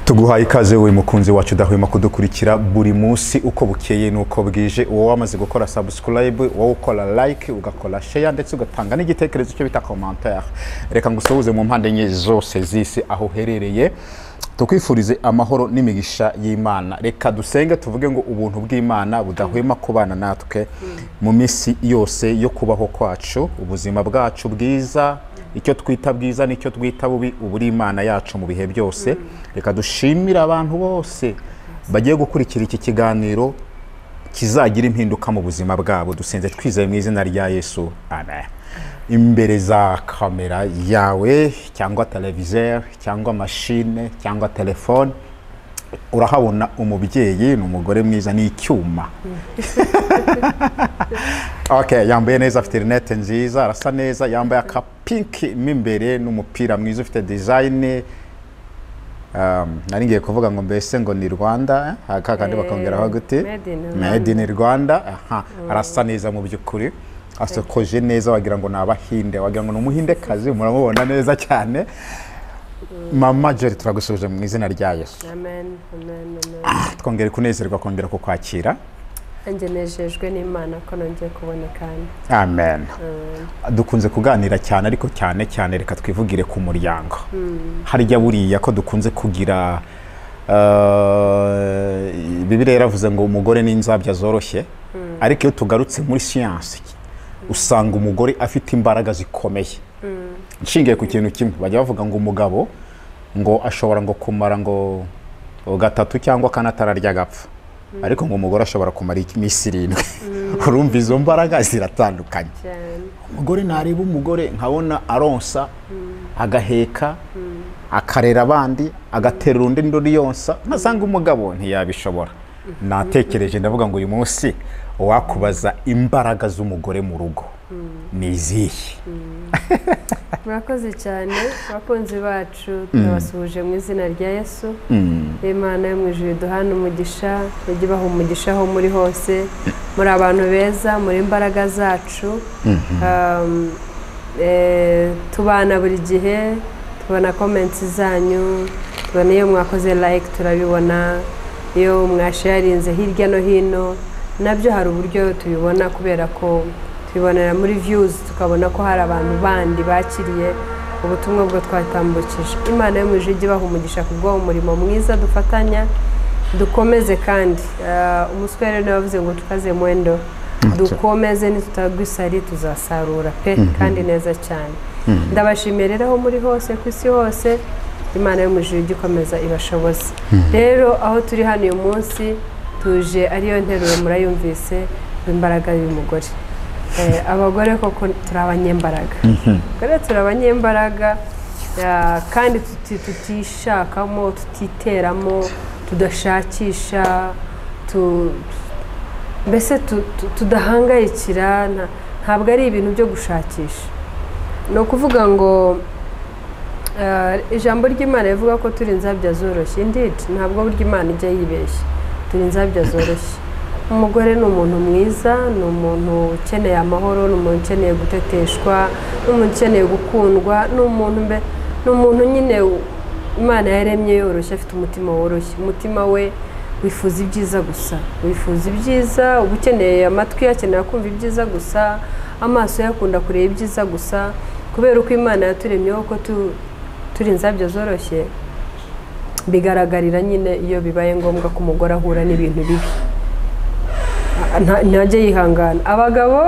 Tuguhaye ikaze wowe mukunzi wacu udahwema kudukurikira buri munsi uko bukeye n'uko bwije. Wowe wamaze gukora subscribe, wowe ukora like, ugakora share ndetse ugatanga n'igitekerezo cyo bita commentaire. Reka ngusuhuze mu mpande enye zose z'isi aho uherereye, tukwifurize amahoro n'imigisha y'Imana. Reka dusenge tuvuge ngo ubuntu bw'Imana budahwema kubana natwe mu minsi yose yo kubaho kwacu, ubuzima bwacu bwiza, icyo twita bwiza n'icyo twita bubi, uburi Imana yacu mu bihe byose. Reka dushimire abantu bose bagiye gukurikira iki kiganiro kizagira impinduka mu buzima bwabo. Dusenze twizeye mu izina rya Yesu, amen. Imbere za kamera yawe cyangwa televiseur cyangwa machine cyangwa telefone urahabona umubyeyi, ni umugore mwiza, ni icyuma. Okay, yambaye neza, afite rinete nziza, arasa neza, yambaye aka pink mo imbere n'umupira mwiza ufite design. Nari ngiye kuvuga ngo mbese ngo ni Rwanda, aka kandi bakongeraho gute Made in Rwanda. Aha, arasa neza mu by'ukuri, asokoje neza, wagira ngo ni abahinde, wagira ngo ni umuhindekazi, muramubona neza cyane. Mama Jolie, turagusuhuje mu izina rya Yesu. Amen, amen, amen. Twongere kunezerwa kongera kukwakira. Nanjye nejejwe n'Imana ko nongeye kuboneka hano. Amen. Dukunze kuganira cyane, ariko cyane cyane reka twivugire ku muryango. Harya buriya ko dukunze kugira Bibiliya yaravuze ngo umugore ni inzabya zoroshye, ariko iyo tugarutse muri siyansi usanga umugore afite imbaraga zikomeye. Nshingiye ku kintu kimwe bajya bavuga ngo umugabo ngo ashobora ngo kumara ngo gatatu cyangwa kane atararya agapfa, ariko ngo umugore ashobora kumara iminsi 7. Urumva izo mbaraga ziratandukanye. Umugore nareba umugore nkabona aronsa, agaheka, akarera abandi, agaterura undi ndori yonsa, nkasanga umugabo ntiyabishobora. Natekereje ndavuga ngo uyu munsi wakubaza imbaraga z'umugore mu rugo ni izihe? Murakoze cyane abakunzi bacu, turabasuhuje mu izina rya Yesu. Imana yo mu ijuru iduhane umugisha, ijye ibaha umugisha aho muri hose. Muri abantu beza, muri imbaraga zacu. Tubana buri gihe, tubona comments zanyu, tubona iyo mwakoze like turabibona, iyo mwasharinze hirya no hino nabyo hari uburyo tubibona, kubera ko tubibonera muri views, tukabona ko hari abantu bandi bakiriye ubutumwa bwo twatambukije. Imana yo mu ijuru ijye ibaha umugisha kubwo umurimo mwiza dufatanya, dukomeze. Kandi umuswere niwe wavuze ngo tukaze mwendo, dukomeze, nitutagwa isari tuzasarura pe, kandi neza cyane. Ndabashimiye rero aho muri hose ku isi hose, Imana yo mu ijuru ijye ikomeza ibashoboze. Rero aho turi hano uyu munsi tuje ariyo nteruro murayumvise, imbaraga y'umugore. Abagore koko turi abanyembaraga. Abagore turi abanyembaraga, kandi tutishakamo, tutiteramo, tudashakisha, mbese tudahangayikira. Ntabwo ari ibintu byo gushakisha. Ni ukuvuga ngo ijambo ry'Imana rivuga ko turi inzabya zoroshye. Indeed, ntabwo burya Imana ijya yibeshya, turi inzabya zoroshye. Umugore ni umuntu mwiza, ni umuntu ukeneye amahoro, ni umuntu ukeneye guteteshwa, ni umuntu ukeneye gukundwa, ni umuntu nyine Imana yaremye yoroshye, afite umutima woroshye. Umutima we wifuza ibyiza gusa, wifuza ibyiza, uba ukeneye amatwi akenera kumva ibyiza gusa, amaso yakunda kureba ibyiza gusa. Kubera uko Imana yaturemye ko turi inzabya zoroshye, bigaragarira nyine iyo bibaye ngombwa ko umugore ahura n'ibintu bibi, ntajye yihangana. Abagabo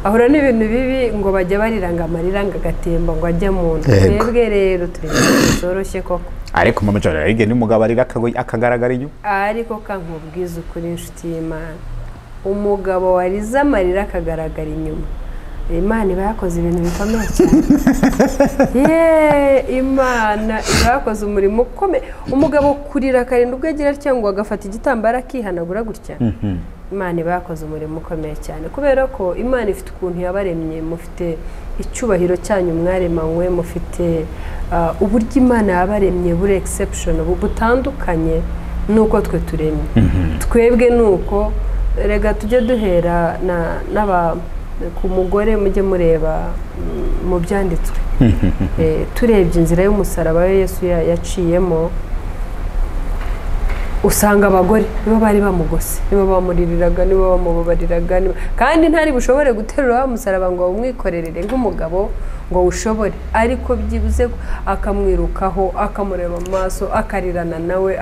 ahura n'ibintu bibi ngo bajya bariranga amarira ngo agatemba ngo ajye mu nda. Twebwe rero turi inzabya zoroshye koko. Ariko mama Jolie, igihe n'umugabo arira akagaragara inyuma. Ariko kankubwiza ukuri inshuti y'Imana, umugabo warize amarira akagaragara inyuma, Imana iba yakoze ibintu bikomeye cyane. Imana iba yakoze umurimo ukomeye. Umugabo kurira akarinda ubwo agira cyangwa agafata igitambaro akihanagura gutya, Imana iba yakoze umurimo ukomeye cyane. Kubera ko Imana ifite ukuntu yabaremye, mufite icyubahiro cyanyu mwaremanywe, mufite uburyo Imana yabaremye buri exception, butandukanye nuko twe turemye. Twebwe nuko rega tujye duhera n'aba ku mugore, mujye mureba mu byanditswe. Turebye inzira y'umusaraba Yesu yaciyemo, Usanga abagore nibo bari bamugose, nibo bamuririraga, nibo bamubabariraga, kandi ntari bushobore guterura wa musaraba ngo bamwikorerere nk'umugabo ngo ushobore, ariko byibuze akamwirukaho, akamureba mu maso, akarirana nawe,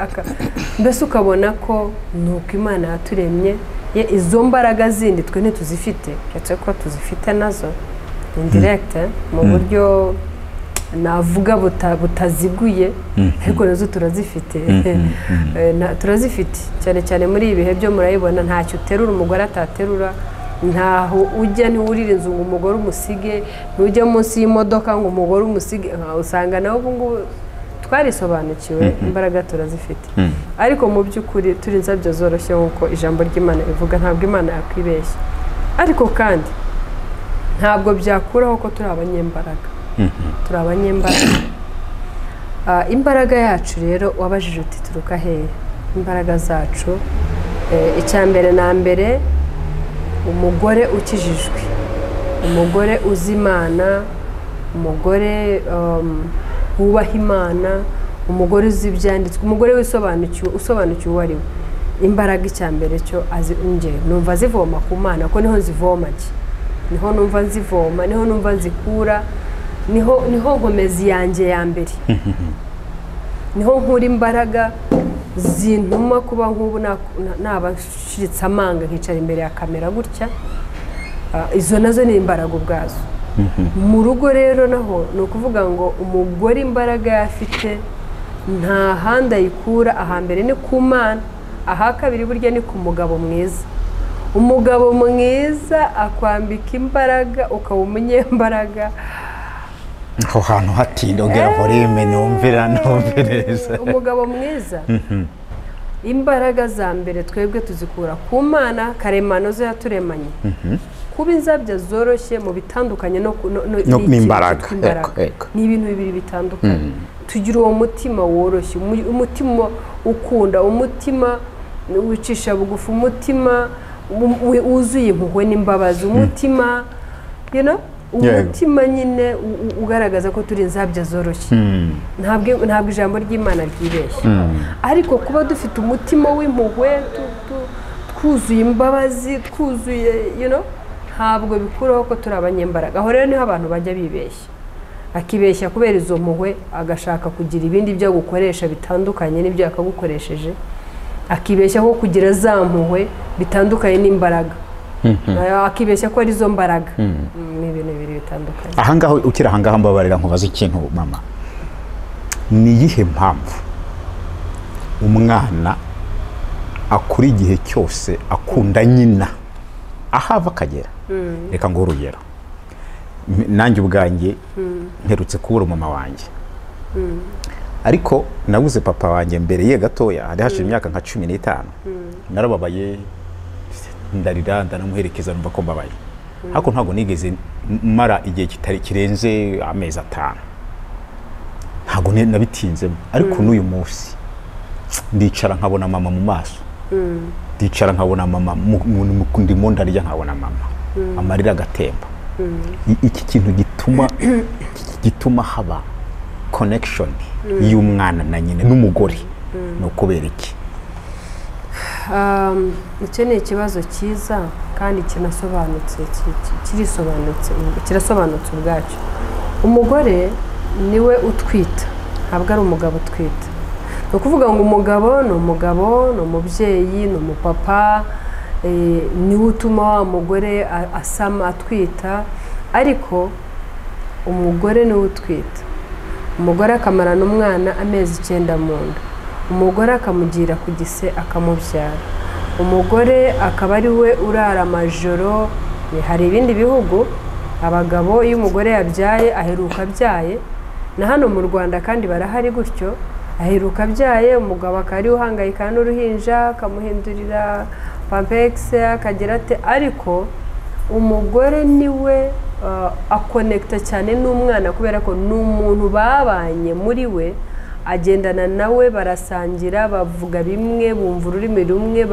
mbese ukabona ko nuko Imana yaturemye. Izo mbaraga zindi twe ntituzifite, uretse ko tuzifite nazo indirect mu buryo navuga butaziguye, ariko nazo turazifite. Turazifite cyane cyane muri ibi bihe byo murayibona, ntacyo uterura umugore ataterura, ntaho ujya ntiwurira inzu ngo umugore umusige, ntujya munsi y'imodoka ngo umugore umusige. Usanga nawe ubu ngubu twarisobanukiwe, imbaraga turazifite. Ariko mu by'ukuri turi inzabyo zoroshye nk'uko ijambo ry'Imana rivuga, ntabwo Imana yakwibeshya. Ariko kandi ntabwo byakuraho ko turi abanyembaraga. Turi abanyembaraga. Imbaraga yacu rero wabajije uti turuka hehe? Imbaraga zacu, icya mbere na mbere, umugore ukijijwe, umugore uzi Imana, umugore wubaha Imana, umugore uzi ibyanditswe, umugore wisobanukiwe, usobanukiwe uwo ari we. Imbaraga icya mbere cyo nge numva zivoma ku Mana, ko niho nzivoma, niho numva nzivoma, niho numva nzikura, niho nkomezi yanjye ya mbere, niho nkura imbaraga zintuma kuba nk'ubu naba nshiritse amanga nkicara imbere ya kamera gutya. Izo nazo ni imbaraga ubwazo. Mu rugo rero naho ni ukuvuga ngo umugore imbaraga yafite nta handi ayikura, ahambere ni ku Mana, aha kabiri burya ni ku mugabo mwiza. Umugabo mwiza akwambika imbaraga, ukaba umunyembaraga. Aho hantu hatinda ongera volume numvira numvireza. Umugabo mwiza, imbaraga za mbere twebwe tuzikura ku Mana karemano zo yaturemanye. Kuba inzabya zoroshye mu bitandukanye no n'imbaraga, ni ibintu bibiri bitandukanye. Tugira uwo mutima woroshye, umutima ukunda, umutima wicisha bugufi, umutima wuzuye impuhwe n'imbabazi, umutima umutima nyine ugaragaza ko turi inzabya zoroshye. Ntabwo ijambo ry'Imana ryibeshya. Ariko kuba dufite umutima w'impuhwe, twuzuye imbabazi, twuzuye ntabwo bikuraho ko turi abanyembaraga. Aho rero niho abantu bajya bibeshya, akibeshya kubera izo mpuhwe, agashaka kugira ibindi byo gukoresha bitandukanye n'ibyo yakagukoresheje, akibeshya ko kugira za mpuhwe bitandukanye n'imbaraga, akibeshya ko ari zo mbaraga. Ni ibintu bibiri bitandukanye. Ahangaho ukira ahangaha mbabarira nkubaza ikintu mama, ni iyihe mpamvu umwana akura igihe cyose akunda nyina ahava akagera? Reka ngo urugero, nanjye ubwanjye mperutse kubura mama wanjye, ariko nabuze papa wanjye mbere ye gatoya, hari hashize imyaka nka 15. Narababaye, ndarira, ndanamuherekeza, numva ko mbabaye, ariko ntabwo nigeze mara igihe kitari kirenze amezi 5, ntabwo nabitinzemo. Ariko n'uyu munsi ndicara nkabona mama mu maso, ndicara nkabona mama, ndimo ndarya nkabona mama, amarira agatemba. Iki kintu gituma haba connection y'umwana na nyina n'umugore ni ukubera iki? Icyo ni ikibazo cyiza kandi kinasobanutse, kirisobanutse, kirasobanutse ubwacyo. Umugore niwe utwita, ntabwo ari umugabo utwita. Ni ukuvuga ngo umugabo ni umugabo, ni umubyeyi, ni umupapa, niwe utuma wa mugore asama atwita, ariko umugore niwe utwita. Umugore akamarana umwana amezi 9 mu nda, umugore akamugira ku gise akamubyara, umugore akaba ari we urara amajoro. Hari ibindi bihugu abagabo iyo umugore yabyaye aheruka abyaye, na hano mu Rwanda kandi barahari gutyo, aheruka abyaye umugabo akaba ari uhangayika n'uruhinja akamuhindurira pampegisi akagira ate, ariko umugore niwe akonekita cyane n'umwana kubera ko ni umuntu babanye muri we, agendana nawe, barasangira, bavuga bimwe, bumva ururimi rumwe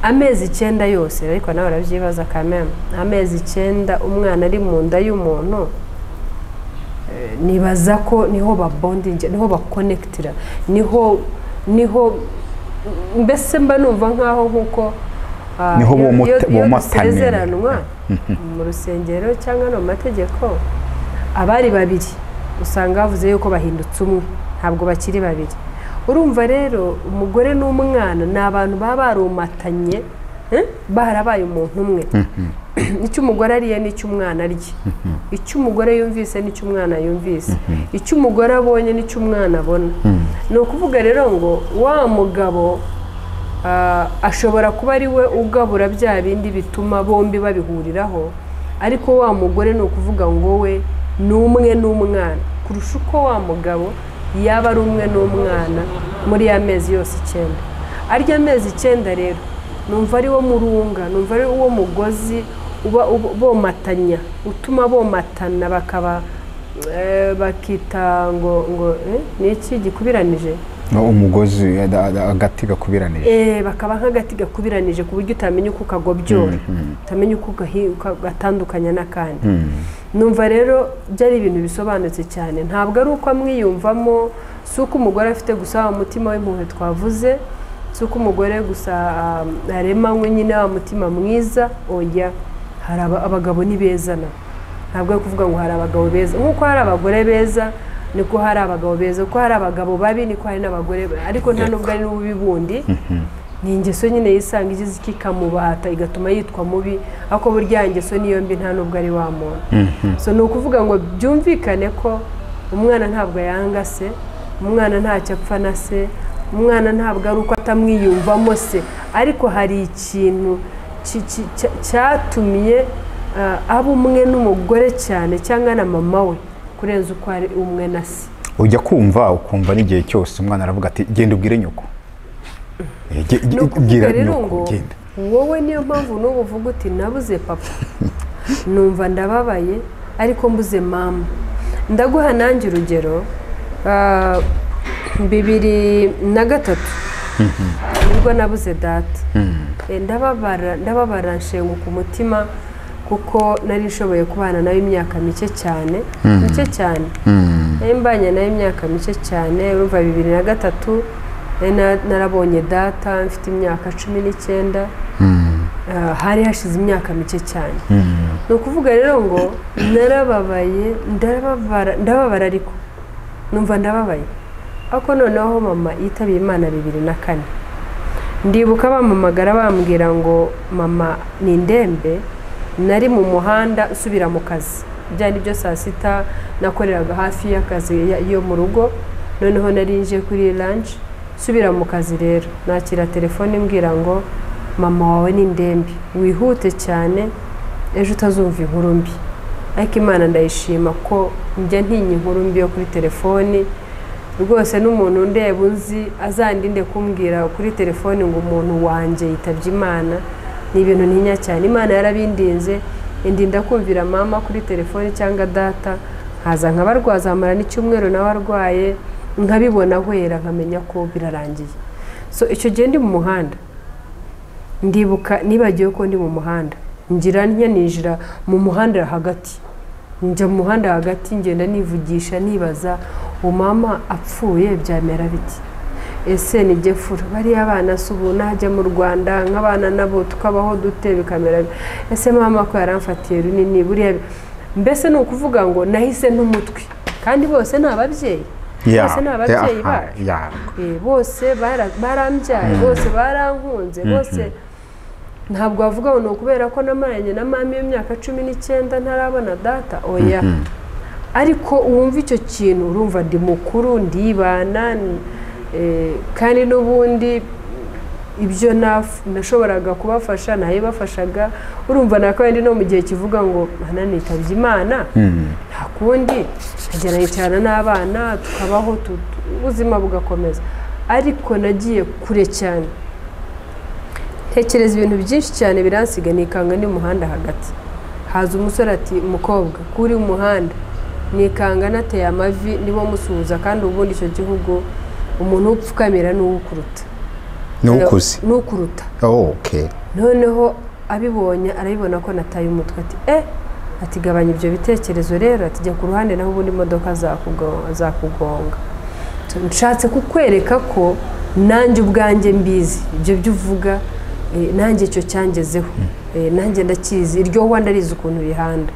amezi 9 yose. Ariko nawe arabyibaza kameme, amezi 9 umwana ari mu nda y'umuntu, nibaza ko niho babondinge, niho bakonekitira, niho Mbese mba numva nkaho nkuko niho iyo dusezeranwa mu rusengero cyangwa no mu mategeko, abari babiri usanga bavuze yuko bahindutse umwe, ntabwo bakiri babiri. Urumva rero umugore n'umwana ni abantu baba barumatanye, barabaye umuntu umwe. Icyo umugore ariye n'icyo umwana arya, icyo umugore yumvise n'icyo umwana yumvise, icyo umugore abonye n'icyo umwana abona. Ni ukuvuga rero ngo wa mugabo ashobora kuba ari we ugabura bya bindi bituma bombi babihuriraho, ariko wa mugore ni ukuvuga ngo we ni umwe n'umwana kurusha uko wa mugabo yaba ari umwe n'umwana muri ya mezi yose 9. Arya mezi 9 rero numva ari wo murunga, numva ari wo mugozi uba bomatanya, utuma bomatana bakaba bakita ngo ni iki gikubiranije? Umugozi, agati gakubiranije. Bakaba nk'agati gakubiranije ku buryo utamenya uko kagobyora, utamenya uko gatandukanya n'akandi. Numva rero byari ibintu bisobanutse cyane, ntabwo ari uko amwiyumvamo, si uko umugore afite gusa wa mutima w'impuhwe twavuze, si uko umugore gusa aremanywe nyine wa mutima mwiza, oya, hari abagabo ni beza na ntabwo ari kuvuga ngo hari abagabo beza, nk'uko hari abagore beza niko hari abagabo beza, uko hari abagabo babi niko hari n'abagore, ariko nta nubwo ari n'ububi bundi. Ni ingeso nyine yisanga igize ikikamubata igatuma yitwa mubi, ariko burya ingeso niyo mbi nta nubwo ari wa muntu. So ni ukuvuga ngo byumvikane ko umwana ntabwo yanga se, umwana ntacyo apfa na se, umwana ntabwo ari uko atamwiyumvamo se, ariko hari ikintu cyatumye aba umwe n'umugore cyane cyangwa na mama we kurenza uko ari umwe na se. Ujya kumva ukumva n'igihe cyose umwana aravuga ati genda ubwire nyoko. Bwira nyoko genda. Wowe niyo mpamvu n'ubu uvuga uti nabuze papa, numva ndababaye ariko mbuze mama. Ndaguha nanjye urugero, 2003 nibwo nabuze data. Ndababara nshenguka umutima kuko nari nshoboye kubana nawe imyaka mike cyane, mike cyane. Nari mbanye nawe imyaka mike cyane, urumva 2003 narabonye data mfite imyaka 19, hari hashize imyaka mike cyane. Ni ukuvuga rero ngo narababaye, ndababara ariko numva ndababaye. Ariko noneho mama yitabiye Imana 2004. Ndibuka bampamagara bambwira ngo mama ni indembe, nari mu muhanda nsubira mu kazi. Byari byo saa sita nakoreraga hafi y'akazi yo mu rugo, noneho nari nje kuri lunch nsubira mu kazi rero nakira telefone imbwira ngo mama wawe ni indembe, wihute cyane ejo utazumva inkuru mbi. Ariko Imana ndayishima ko njya ntinya inkuru mbi yo kuri telefoni rwose, n'umuntu ndeba unzi azandinde kumbwira kuri telefoni ngo umuntu wanjye yitabye Imana, ni ibintu ntinya cyane. Imana yarabindinze, indinda kumvira mama kuri telefoni cyangwa data, nkaza nkabarwaza amara n'icyumweru nawe arwaye, nkabibona hwera nkamenya ko birarangiye. So icyo gihe ndi mu muhanda, ndibuka nibagiwe ko ndi mu muhanda, ngira ntya ninjira mu muhanda hagati, njya mu muhanda hagati ngenda nivugisha nibaza umama apfuye byamera biti, ese nijye fura bariya abana se ubu najya mu Rwanda nk'abana nabo tukabaho dute bikamera, ese mama ko yaramfatiye runini buriya. Mbese ni ukuvuga ngo nahise n'umutwe, kandi bose ni ababyeyi, bose ni ababyeyi bacu, bose barambyaye, bose barankunze, bose ntabwo bavuga ngo ni ukubera ko namaranye na mama y'imyaka 19 ntarabona data, oya. Ariko wumva icyo kintu urumva ndi mukuru ndibana, kandi n'ubundi ibyo nashoboraga kubafasha nayibafashaga, urumva nakandi no mu gihe kivuga ngo nitabye Imana nta kundi nkagera yicarana n'abana tukabaho ubuzima bugakomeza. Ariko nagiye kure cyane, ntekereza ibintu byinshi cyane biransiga, nikanga ndi muhanda hagati. Haza umusore ati umukobwa kuri umuhanda, nikanga nateye amavi nibo musuhuza, kandi ubundi icyo gihugu umuntu upfukamira n'uwukuruta, n'ukuruta. Okay. Noneho abibonye arabibona ko nataye umutwe, ati ati gabanya ibyo bitekerezo rero, ati jya ku ruhande naho ubundi imodoka zakugonga. Nshatse kukwereka ko Nanjye ubwanjye mbizi ibyo byo uvuga, nanjye icyo cyangezeho, nanjye ndakizi, iryo wa ndarizi ukuntu rihanda.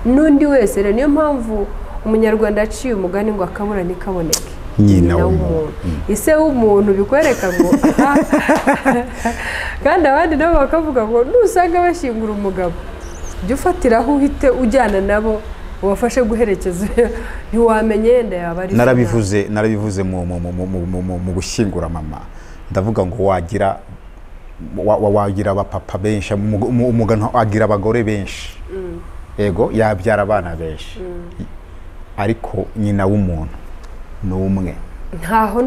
N'undi wese rero, niyo mpamvu umunyarwanda yaciye umugani ngo akabura ntikaboneke nyina w'umuntu. Ise w'umuntu bikwereka ngo kandi abandi nabo bakavuga ngo nusanga bashyingura umugabo jya ufatiraho uhite ujyana nabo ubafashe guherekeza, ntiwamenye yenda yaba ari. Narabivuze mu gushyingura mama, ndavuga ngo wagira abapapa benshi, umugabo agira abagore benshi, yego yabyara abana benshi, ariko nyina w'umuntu ni umwe. Ntaho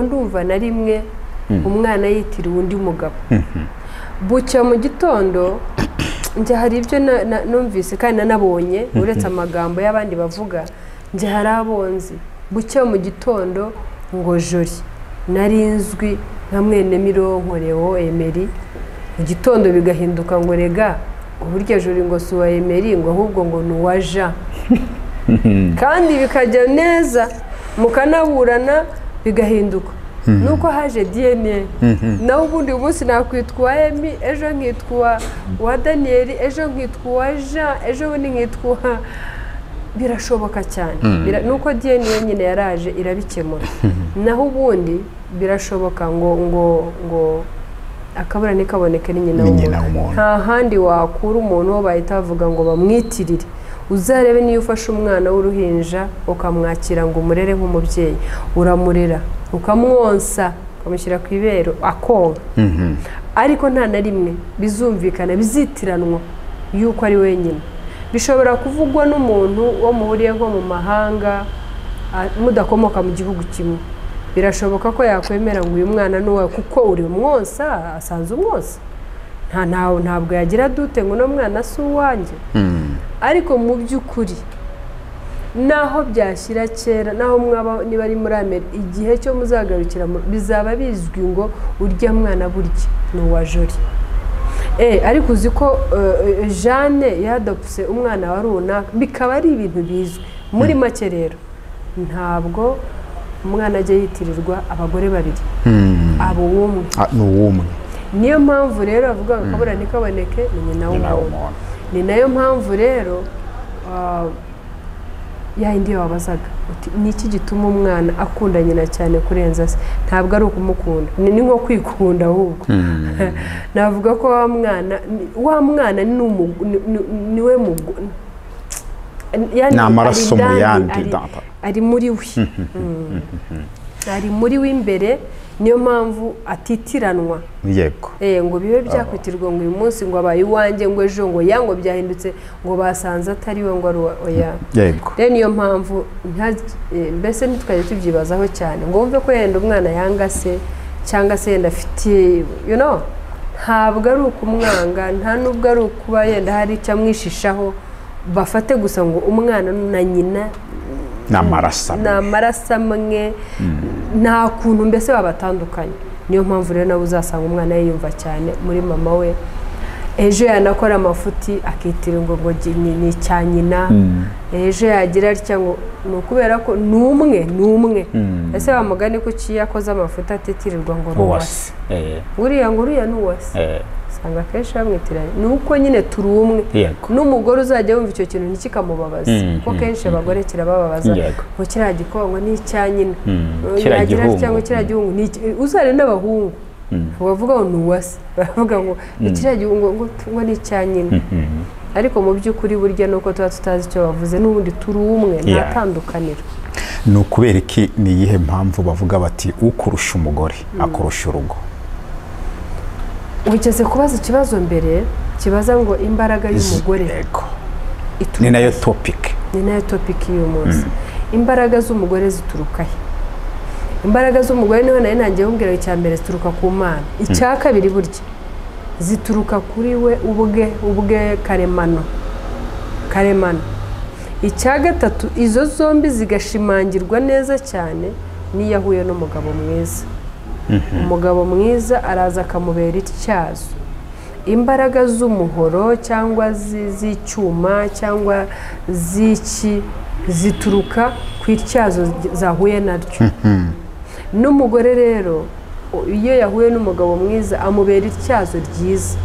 ndumva na rimwe umwana yitiriwe undi mugabo. Bucya mu gitondo njye hari ibyo numvise kandi nanabonye, uretse amagambo y'abandi bavuga, njye hari abonzi bucya mu gitondo ngo Jori narinzwi nka mwene Mironko Leo Emery, mu gitondo bigahinduka ngo rega uburyo Jori ngo si uwa Emery, ngo ahubwo ngo ni uwa Jean. Kandi bikajya neza mukanaburana bigahinduka. Nuko haje DNA, naho ubundi umunsi nakwitwa uwa Emi, ejo nkitwa uwa Daniel, ejo nkitwa uwa Jean, ejo bundi nkitwa. Birashoboka cyane. Nuko DNA nyine yaraje irabikemura. Naho ubundi birashoboka ngo ngo ngo akabura ntikaboneke ni nyina w'umuntu. Nta handi wakura umuntu wo bahita bavuga ngo bamwitirire. Uzarebe niyo ufashe umwana w'uruhinja ukamwakira ngo umurere nk'umubyeyi, uramurera ukamwonsa ukamushyira ku ibere akonka, ariko nta na rimwe bizumvikana bizitiranwa yuko ari wenyine. Bishobora kuvugwa n'umuntu wo muhuriye nko mu mahanga mudakomoka mu gihugu kimwe, birashoboka ko yakwemera ngo uyu mwana ni uwawe kuko uri umwonsa, asanze umwonsa, ntabwo yagira dute ngo uno mwana si uwanjye. Ariko mu by'ukuri naho byashyira kera, naho mwaba niba ari muri Amerika, igihe cyo muzagarukira bizaba bizwi ngo urya mwana burya ni uwa Jori. Ariko uzi ko Jeanne yadopse umwana wa runaka, bikaba ari ibintu bizwi. Muri make rero ntabwo umwana ajya yitirirwa abagore babiri, abo umwe ni uwumwe. Niyo mpamvu rero avuga ngo akabura ntikaboneke ni nyina w'umuntu. Ni nayo mpamvu rero ya indi wabazaga uti niki gituma umwana akunda nyina cyane kurenza se? Ntabwo ari ukumukunda, ni nko kwikunda ahubwo. Navuga ko wa mwana niwe ni amaraso mu yandi, ari muri we, ari muri we imbere. Niyo mpamvu atitiranwa. Yego. Ngo bibe byakwitirwa ngo uyu munsi ngo abaye iwanjye, ngo ejo ngo yango byahindutse, ngo basanze atari we, ngo ari oya. Yego. Rero niyo mpamvu mbese ntitwajye tubyibazaho cyane ngo wumve ko yenda umwana yanga se cyangwa se yenda afite, you know, ntabwo ari ukumwanga, nta nubwo ari ukuba yenda hari icyo amwishishaho, bafate gusa ngo umwana na nyina ni amaraso amwe, nta kuntu mbese babatandukanye. Niyo mpamvu rero nawe uzasanga umwana yiyumva cyane muri mama we, ejo yanakora amafuti akitira ngo ngo ni icya nyina, ejo yagira atya ngo ni ukubera ko ni umwe, ni umwe. Ese wa mugani kuki yakoze amafuti atitirirwa ngo ni uwase? Uriya ngo uriya ni uwase, usanga akenshi bamwitiranya. Ni uko nyine turi umwe. N'umugore uzajya wumva icyo kintu ntikikamubabaza, kuko kenshi abagore kirabababaza ngo kiriya gikongo ni icya nyina, cyangwa kiriya gihungu. Uzare n'abahungu bavuga ngo ni uwase, baravuga ngo kiriya gihungu ngo ni icya nyina. Ariko mu by'ukuri burya nuko tuba tutazi icyo bavuze, n'ubundi turi umwe, nta tandukaniro. Ni ukubera iki, ni iyihe mpamvu bavuga bati ukurusha umugore akurusha urugo? Wigeze kubaza ikibazo mbere kibaza ngo imbaraga y'umugore ni nayo topic, ni nayo topic y'uyu munsi. Imbaraga z'umugore zituruka he? Imbaraga z'umugore niho nayo ntangiye kumbwira, icya mbere zituruka ku Mana, icya kabiri burya zituruka kuri we ubwe karemano. Icya gatatu izo zombi zigashimangirwa neza cyane n'iyo ahuye n'umugabo mwiza. Umugabo mwiza araza akamubera ityazo. Imbaraga z'umuhoro cyangwa z'icyuma cyangwa z'iki zituruka ku ityazo zahuye naryo. N'umugore rero iyo yahuye n'umugabo mwiza amubera ityazo ryiza,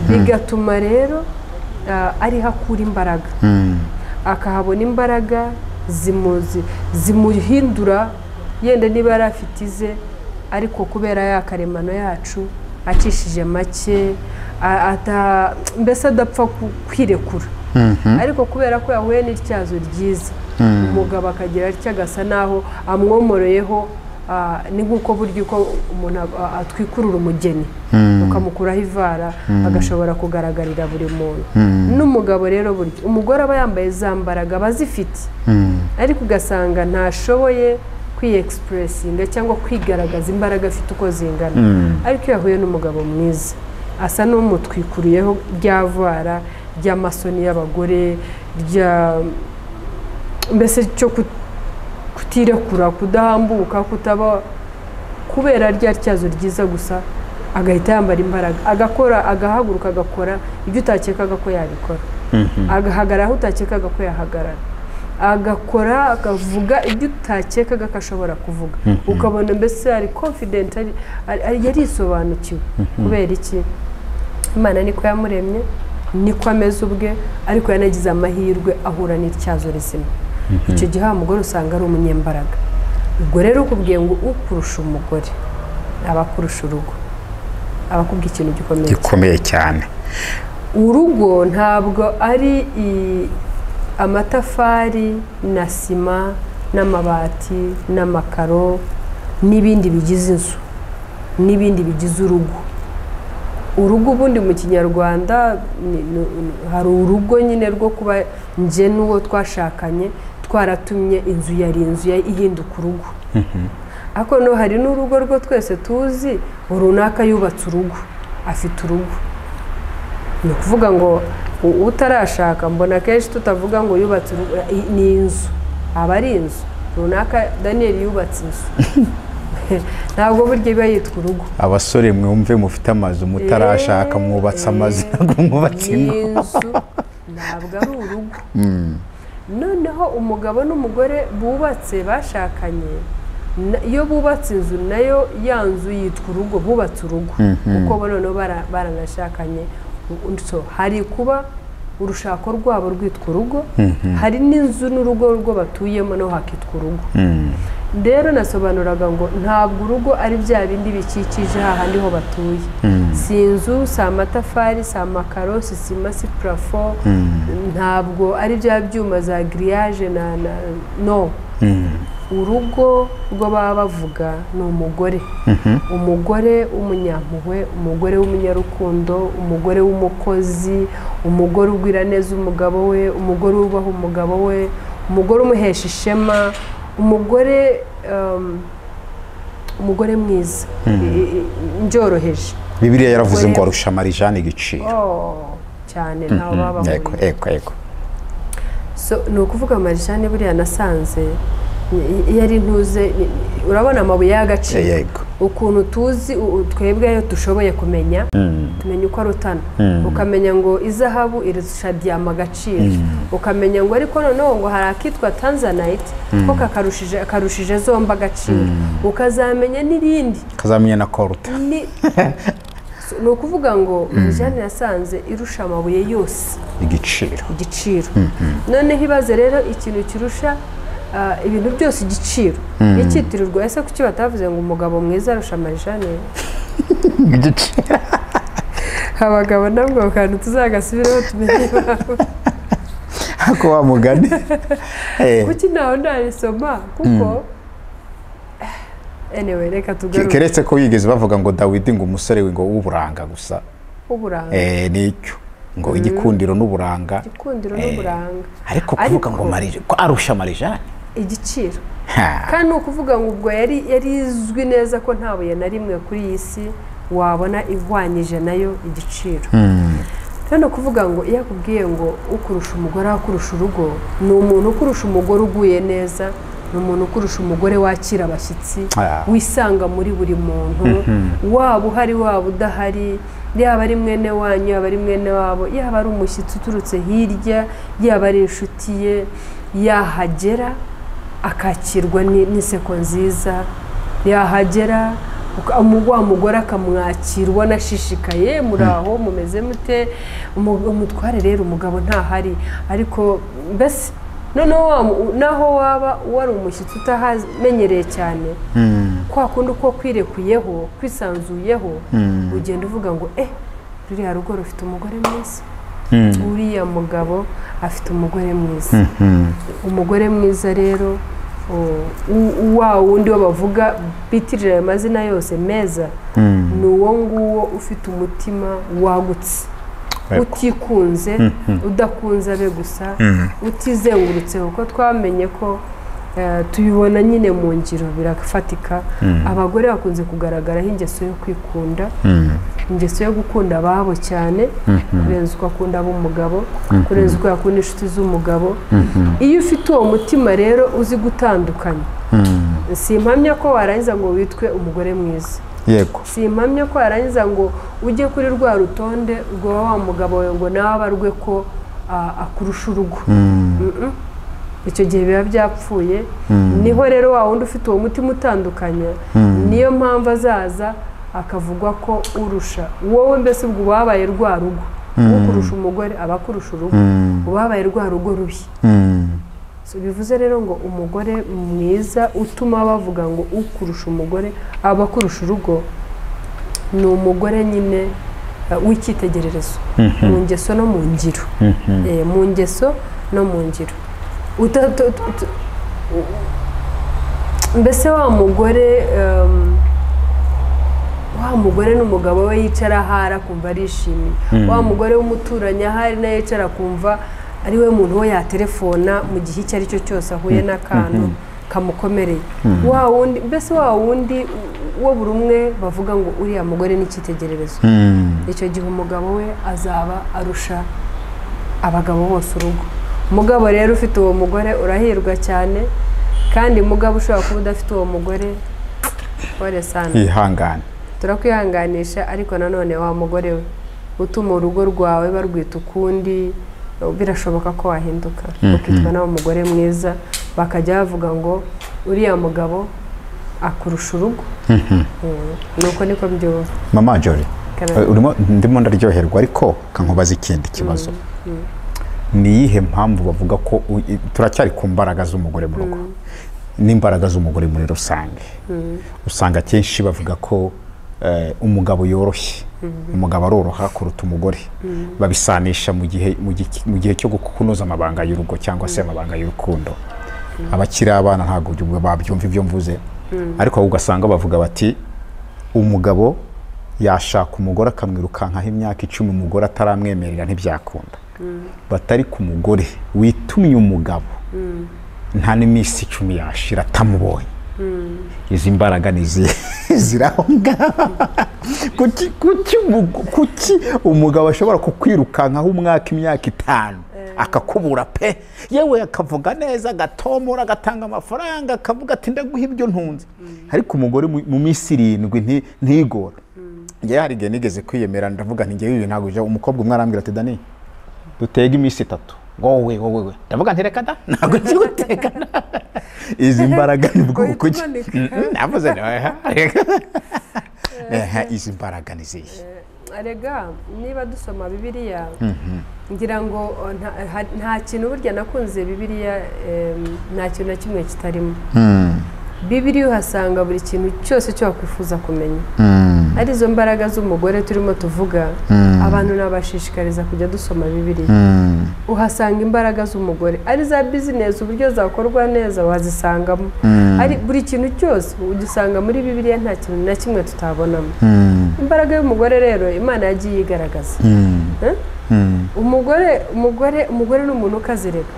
bigatuma rero ariho akura imbaraga, akahabona imbaraga zimuhindura, yenda niba yari afite ize, ariko kubera ya karemano yacu acishije make, mbese adapfa kwirekura, ariko kubera ko yahuye n'ityazo ryiza, umugabo akagira atya agasa naho amwomoroyeho. Ni nk'uko burya uko umuntu atwikurura umugeni ukamukuraho ivara, agashobora kugaragarira buri muntu. N'umugabo rero burya umugore aba yambaye za mbaraga, aba azifite, ariko ugasanga ntashoboye kwiyegisipurisinga cyangwa kwigaragaza imbaraga afite uko zingana. Ariko iyo yahuye n'umugabo mwiza asa n'umutwikuriyeho rya vara ry'amasoni y'abagore, rya mbese cyo kutirekura, kudahambuka, kutaba, kubera rya tyazo ryiza gusa, agahita yambara imbaraga, agakora, agahaguruka, agakora ibyo utakekaga ko yabikora, agahagarara aho utakekaga ko yahagarara, agakora, akavuga ibyo utakekaga ko ashobora kuvuga, ukabona mbese ari confident, yarisobanukiwe. Kubera iki? Imana niko yamuremye, niko ameze ubwe, ariko yanagize amahirwe ahura n'ityazo rizima. Icyo gihe wa mugore usanga ari umunyembaraga. Ubwo rero ukubwiye ngo ukurusha umugore aba akurusha urugo, aba akubwiye ikintu gikomeye gikomeye cyane. Urugo ntabwo ari amatafari na sima n'amabati n'amakaro n'ibindi bigize inzu n'ibindi bigize urugo. Urugo ubundi mu Kinyarwanda hari urugo nyine rwo kuba njye n'uwo twashakanye twaratumye inzu yari inzu ihinduka urugo. Ariko no hari n'urugo rwo twese tuzi, runaka yubatse urugo, afite urugo. Ni ukuvuga ngo utarashaka, mbona kenshi tutavuga ngo yubatse urugo, ni inzu, aba ari inzu runaka. Daniel yubatse inzu, ntabwo burya iba yitwa urugo. Abasore mwumve, mufite amazu mutarashaka, mwubatse amazu, ntabwo mwubatse ingo. Inzu ntabwo ari urugo. Noneho umugabo n'umugore bubatse bashakanye, iyo bubatse inzu nayo ya nzu yitwa urugo, bubatse urugo, kuko noneho baranashakanye. Hari kuba urushako rwabo rwitwa urugo, hari n'inzu n'urugo rwo batuyemo no hakitwa urugo. Rero nasobanuraga ngo ntabwo urugo ari bya bindi bikikije hahandi ho batuye, si inzu, si amatafari, si amakaro, si sima, si parafo, ntabwo ari bya byuma za giriyaje na no. Urugo rwo baba bavuga ni umugore, umugore w'umunyampuhwe, umugore w'umunyarukundo, umugore w'umukozi, umugore ugwira neza umugabo we, umugore wubaha umugabo we, umugore umuhesha ishema, umugore umugore mwiza njyoroheje. Bibiliya yaravuze ngo arusha Marijane igiciro cyane, ntawe baba bahuriye. So ni ukuvuga Marijane buriya nasanze iyo ari ntuze, urabona amabuye y'agaciro ukuntu tuzi twebwe ayo dushoboye kumenya, tumenya uko arutana, ukamenya ngo izahabu irusha diyama agaciro, ukamenya ngo ariko noneho ngo hari akitwa tanzanite ko kakarushije zombi agaciro, ukazamenya n'irindi, ukazamenya na koruta. Ni ukuvuga ngo Marijane yasanze irusha amabuye yose igiciro. Noneho ibaze rero ikintu kirusha ibintu byose igiciro icyitirirwa, ese kuki batavuze ngo umugabo mwiza arusha Marijane igiciro? Abagabo nabwo kantu tuzagasubireho tumenye ako wa mugani. Kuki nawe ndarisoma kuko anyway reka tugaruke. Keretse ko yigeze bavuga ngo Dawidi ngo umusore we ngo w'uburanga gusa, uburanga nicyo ngo igikundiro n'uburanga, igikundiro n'uburanga, ariko kuvuga ngo Marije ko arusha Marijane igiciro, kandi ukuvuga ngo ubwo yari izwi neza ko nta buye na rimwe kuri iyi si wabona ihwanyije nayo igiciro. Rero kuvuga ngo iyo akubwiye ngo ukurusha umugore akurusha urugo, ni umuntu ukurusha umugore uguye neza, ni umuntu ukurusha umugore wakira abashyitsi, wisanga muri buri muntu, waba uhari waba udahari, yaba ari mwene wanyu yaba ari mwene wabo, yaba ari umushyitsi uturutse hirya, yaba ari inshuti ye, yahagera akakirwa n'inseko nziza, Yahagera wa mugore akamwakira ubona ashishikaye, muraho mumeze mute, umutware rero umugabo ntahari, ariko mbese noneho naho waba wari umushyitsi utahamenyereye cyane, kwa kundi uko kwirekuyeho kwisanzuyeho, ugenda uvuga ngo ruriya rugo rufite umugore mwiza, uriya mugabo afite umugore mwiza. Umugore mwiza rero wa wundi bavuga bitirira ayo mazina yose meza, ni uwo nguwo ufite umutima wagutse, utikunze, udakunze abe gusa, utizengurutse, kuko twamenye ko tubibona nyine mu ngiro birafatika. Abagore bakunze kugaragaraho ingeso yo kwikunda, ingeso yo gukunda ababo cyane kurenza uko akunda ab'umugabo, kurenza uko yakunda inshuti z'umugabo. Iyo ufite uwo mutima rero uzi gutandukanya, simpamya ko warangiza ngo witwe umugore mwiza. Yego. Simpamya ko warangiza ngo ujye kuri rwa rutonde rwa wa mugabo we ngo nawe abarwe ko akurusha urugo. Icyo gihe biba byapfuye. Niho rero wa wundi ufite uwo mutima utandukanya, niyo mpamvu azaza akavugwa ko urusha wowe, mbese ubwo wabaye rwa rugo, ukurusha umugore aba akurusha urugo, ubabaye rwa rugo rubi. So bivuze rero ngo umugore mwiza utuma bavuga ngo ukurusha umugore aba akurusha urugo, ni umugore nyine w'icyitegererezo mu ngeso no mu ngiro. Mu ngeso no mu ngiro. Mbese wa mugore n'umugabo we yicara ahari akumva arishimye, wa mugore w'umuturanyi ahari nawe yicara akumva ari we muntu we yaterefona mu gihe icyo ari cyo cyose ahuye n'akantu kamukomereye, wa wundi mbese wa wundi wo buri umwe bavuga ngo uriya mugore ni icyitegererezo. Icyo gihe umugabo we azaba arusha abagabo bose urugo. Mugabo rero ufite uwo mugore urahirwa cyane, kandi mugabo ushobora kuba udafite uwo mugore pole sana, ihangane, turakwihanganisha. Ariko nanone wa mugore we utuma urugo rwawe barwita ukundi, birashoboka ko wahinduka ukitwa nawe umugore mwiza, bakajya bavuga ngo uriya mugabo akurusha urugo. Nuko niko mbyumva. Mama Jolly, urimo ndimo ndaryoherwa, ariko kankubaza ikindi kibazo. Ni iyihe mpamvu bavuga ko turacyari ku mbaraga z'umugore mu rugo n'imbaraga z'umugore muri rusange? Usanga kenshi bavuga ko umugabo yoroshye, umugabo aroroha kuruta umugore, babisanisha mu gihe cyo kunoza amabanga y'urugo cyangwa se amabanga y'urukundo. Abakiri abana ntabwo babyumva ibyo mvuze, ariko ugasanga bavuga bati umugabo yashaka umugore akamwirukankaho imyaka 10 umugore ataramwemerera ntibyakunda. Batari ku mugore witumye umugabo nta n'iminsi 10 yashira atamubonye. Izi mbaraga ni ziraho ngaho. Kuki umugabo ashobora kukwirukankaho umwaka imyaka 5 akakubura pe, yewe akavuga neza agatomora agatanga amafaranga akavuga ati ndaguha ibyo ntunze, ariko umugore mu minsi 7 ntigora. Njye hari igihe nigeze kwiyemera ndavuga nti ngewe ibi ntabwo. Umukobwa umwe arambwira ati Dani dutega iminsi 3, wowe wowe, ndavuga nti reka da ntabwo nzi guteka. Izi mbaraga ni bwo kuki navuze izi mbaraga ni zihe? Arega niba dusoma Bibiliya ngira ngo nta kintu burya nakunze Bibiliya, nta kintu na kimwe kitarimo. Bibiliya uhasanga buri kintu cyose cyo wakwifuza kumenya. Ari izo mbaraga z'umugore turimo tuvuga, abantu nabashishikariza kujya dusoma Bibiliya. Uhasanga imbaraga z'umugore, ari za business uburyo zakorwa neza wazisangamo, ari buri kintu cyose ugisanga muri Bibiliya, nta kintu na kimwe tutabonamo. Imbaraga y'umugore rero Imana yagiye igaragaza. Umugore ni umuntu ukaze rega.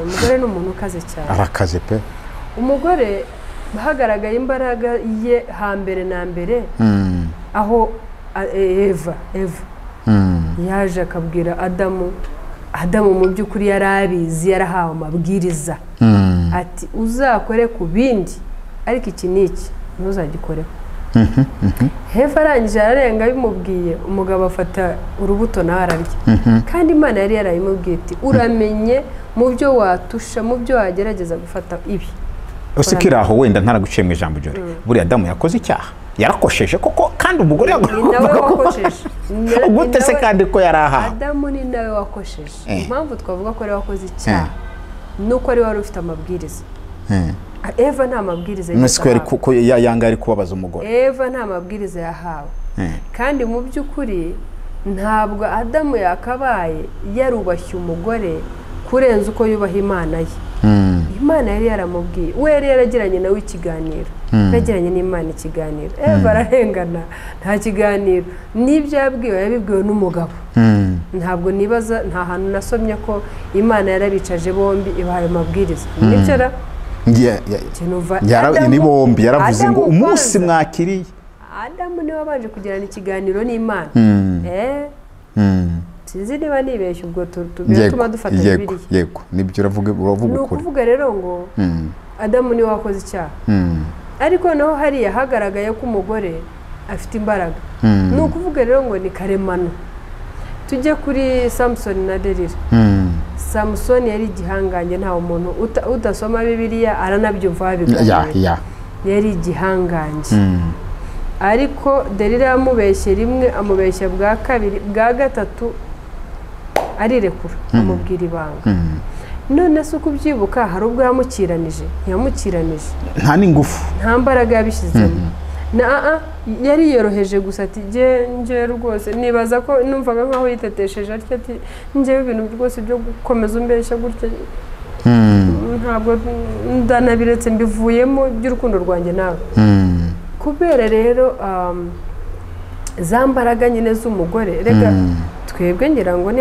Umugore ni umuntu ukaze cyane. Arakaze pe. Umugore hagaragaye imbaraga ye hambere na mbere, aho Eva yaje akabwira Adamu. Adamu mu by'ukuri yarabizi, yarahawe amabwiriza ati uzakore ku bindi ariko iki n'iki ntuzagikoreho. Heva arangije ararenga bimubwiye, umugabo afata urubuto nawe ararya. Kandi Imana yari yarayimubwiye iti uramenye mu byo watusha, mu byo wagerageza gufata ibi Usikira aho wenda ntaraguciye mu ijambo jore. Buriya Adamu yakoze icyaha, yarakosheje koko, kandi umugore nawe wakosheje. Gute se kandi ko yaraha? Adamu ni nawe wakosheje. Impamvu twavuga ko ari wakoze icyaha nuko ari wari ufite amabwiriza. Eva nta mabwiriza yahawe. Yanga ari kubabaza umugore. Eva nta mabwiriza yahawe. Kandi mu by'ukuri ntabwo Adamu yakabaye yarubashye umugore kurenza uko yubaha Imana ye. Imana yari yaramubwiye, we yari yaragiranye nawe ikiganiro, yagiranye n'Imana ikiganiro. Eva ararengana, nta kiganiro. N'ibyo yabwiwe yabibwiwe n'umugabo. Ntabwo nibaza, nta hantu nasomye ko Imana yarabicaje bombi ibahaye amabwiriza. Nibyo ra? Ni bombi yaravuze ngo umunsi mwakiriye. Adamu niwe wabanje kugirana ikiganiro n'Imana. Sinzi niba nibeshye, ubwo bituma dufata Bibiliya. Yego, nibyo uravuga ukuri. Ni ukuvuga rero ngo Adamu niwe wakoze icyaha. Ariko naho hariya hagaragaye ko umugore afite imbaraga. Ni ukuvuga rero ngo ni karemano. Tujye kuri Samson na Delila. Samson yari igihangange, nta umuntu udasoma Bibiliya aranabyumva babiganira. Yari igihangange. Ariko Delila yamubeshye rimwe, amubeshya bwa kabiri, bwa gatatu arirekura, amubwira ibanga. None se uko ubyibuka hari ubwo yamukiranije? Ntiyamukiranije. Nta n'ingufu, nta mbaraga yabishyizemo. Na yari yoroheje gusa ati nge rwose nibaza ko numvaga nkaho yitetesheje atya ati ngewe ibintu rwose byo gukomeza umbeshya gutya ntabwo ndanabiretse, mbivuyemo by'urukundo rwanjye nawe. Kubera rero za mbaraga nyine z'umugore, reka twebwe ngira ngo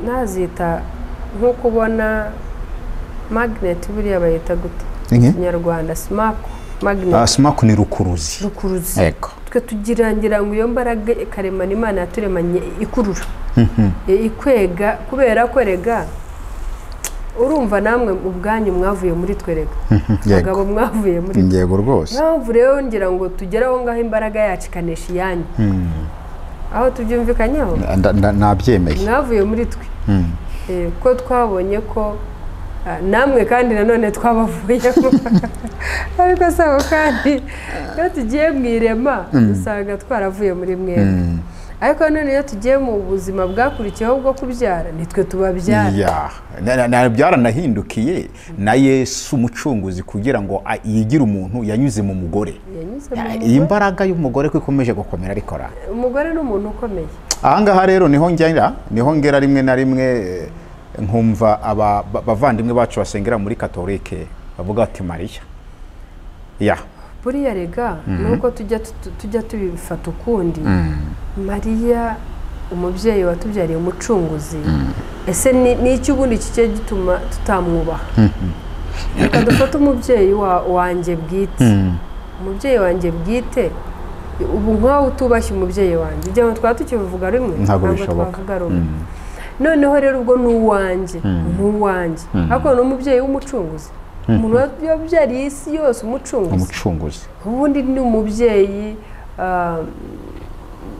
nazita nko kubona magnet, buriya bayita gute Kinyarwanda? Smaku magnet. Smaku ni rukuruzi. Rukuruzi. Twe tugirangira ngo iyo mbaraga karemano Imana yaturemanye ikurura, ikwega, kubera ko rega urumva namwe ubwanyu mwavuye muri twerega, abagabo mwavuye muri twe. Yego rwose. Mpamvu rero ngira ngo tugere aho ngaho imbaraga yacu ikanesha iyanyu. Aho tubyumvikanyeho? Nabyemeye. Mwavuye muri twe. Ko twabonye ko namwe kandi nanone twabavuyemo. Ariko sabo kandi iyo tugiye mu irema usanga twaravuye muri mwebwe. Ariko none iyo tugiye mu buzima bwakurikiyeho bwo kubyara nitwe tubabyara. Byaranahindukiye na Yesu umucunguzi kugira ngo yigire umuntu yanyuze mu mugore. Iyi mbaraga y'umugore ko ikomeje gukomera ariko ra. Umugore ni umuntu ukomeye. Aha ngaha rero niho ngera, niho ngera rimwe na rimwe nkumva aba bavandimwe bacu basengera muri Katolike bavuga ati Mariya. Ya. Buriya rega nuko tujya tubifata ukundi. Mariya umubyeyi watubyariye umucunguzi, ese ni iki ubundi kijya gituma tutamwubaha? Reka dufate umubyeyi wanjye bwite. Umubyeyi wanjye bwite, ubu nkaho utubashye umubyeyi wanjye, ujya ngo twaba tukivuga rimwe? Ntabwo bishoboka. Noneho rero ubwo ni uwanjye, ni uwanjye, ariko ni umubyeyi w'umucunguzi, umuntu wabyariye isi yose umucunguzi. Ubundi ni umubyeyi